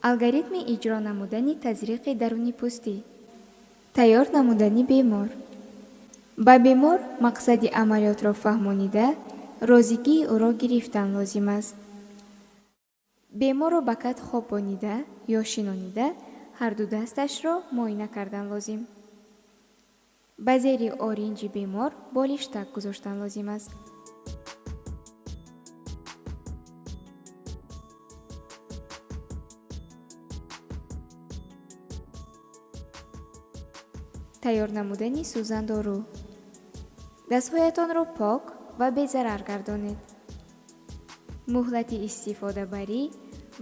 Алгоритми иҷро намудани тазриқи даруни пӯстӣ. Тайёр намудани бемор. Ба бемор мақсади амалиётро фаҳмонида, розигии ӯро гирифтан лозим аст. Беморро ба кат хобонида ё шинонида, ҳарду дасташро муоина кардан лозим. Ба зери оринҷи бемор болиштак гузоштан лозим аст. Тайёр намудани сӯзандору. Дастҳоятонро пок ва безарар гардонед. Муҳлати истифодабарӣ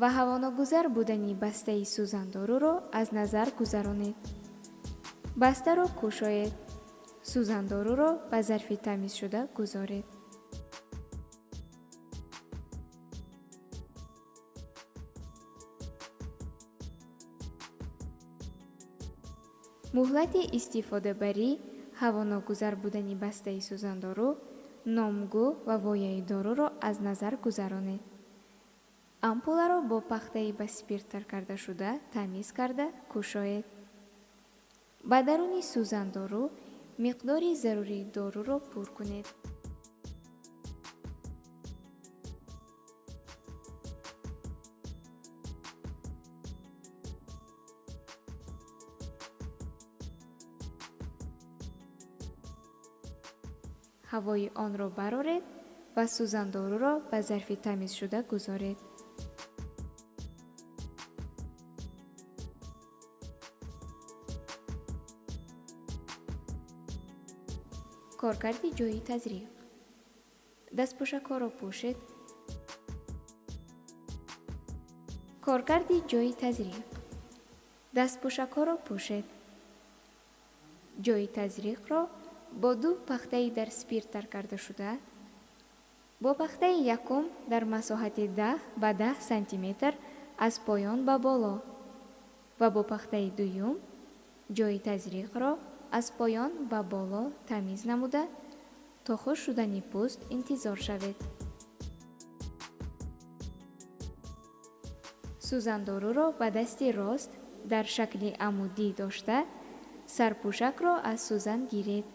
ва ҳавоногузар будани бастаи сӯзандоруро аз назар гузаронед. Бастаро кушоед. Сӯзандоруро ба зарфи тамизшуда гузоред. Муҳлати истифодабарӣ, ҳавоногузар будани бастаи сӯзандору, номгӯ ва вояи доруро аз назар гузаронед. Ампуларо бо пахтаи ба спирт тар кардашуда тамиз карда кушоед. Ба даруни сӯзандору миқдори зарурии доруро пур кунед. Ҳавои онро бароред ва сӯзандоруро ба зарфи тамизшуда гузоред. Коркарди ҷойи тазриқ. Дастпӯшакҳоро пӯшед. Коркарди ҷойи тазриқ. Дастпӯшакҳоро пӯшед. Ҷойи тазриқро бо ду пахтаи дар спирт тар кардашуда, бо пахтаи якум дар масоҳати 10 ба 10 сантиметр аз поён ба боло ва бо пахтаи дуюм ҷойи тазриқро аз поён ба боло тамиз намуда, то хушк шудани пӯст интизор шавед. Сӯзандоруро ба дасти рост дар шакли амудӣ дошта, сарпӯшакро аз сӯзан гиред.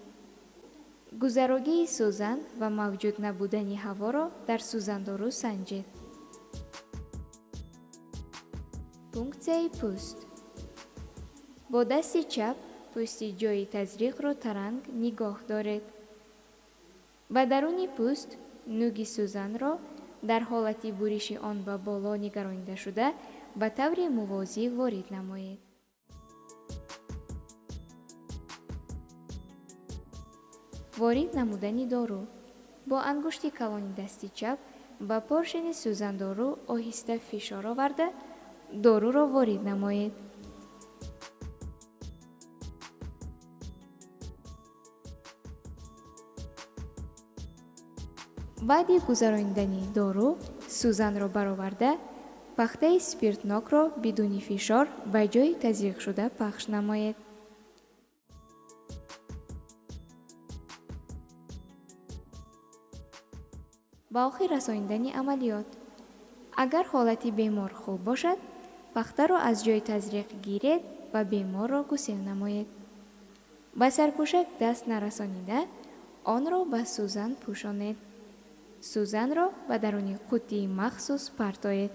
Гузарогии сӯзан ва мавҷуд набудани ҳаворо дар сӯзандору санҷед. Пунксияи пӯст. Бо дасти чап пӯсти ҷойи тазриқро таранг нигоҳ доред. Ба даруни пӯст нуги сӯзанро дар ҳолати буриши он ба боло нигаронидашуда ба таври мувозӣ ворид намоед. Ворид намудани дору. Бо ангушти калони дасти чап ба поршени сӯзандору оҳиста фишор оварда, доруро ворид намоед. Баъди гузаронидани дору сӯзанро бароварда, пахтаи спиртнокро бидуни фишор ба ҷойи тазриқшуда пахш намоед. Ба охир расонидани амалиёт. Агар ҳолати бемор хуб бошад, пахтаро аз ҷойи тазриқ гиред ва беморро гусел намоед. Ба сарпӯшак даст нарасонида, онро ба сӯзан пӯшонед. Сӯзанро ба даруни қуттии махсус партоед.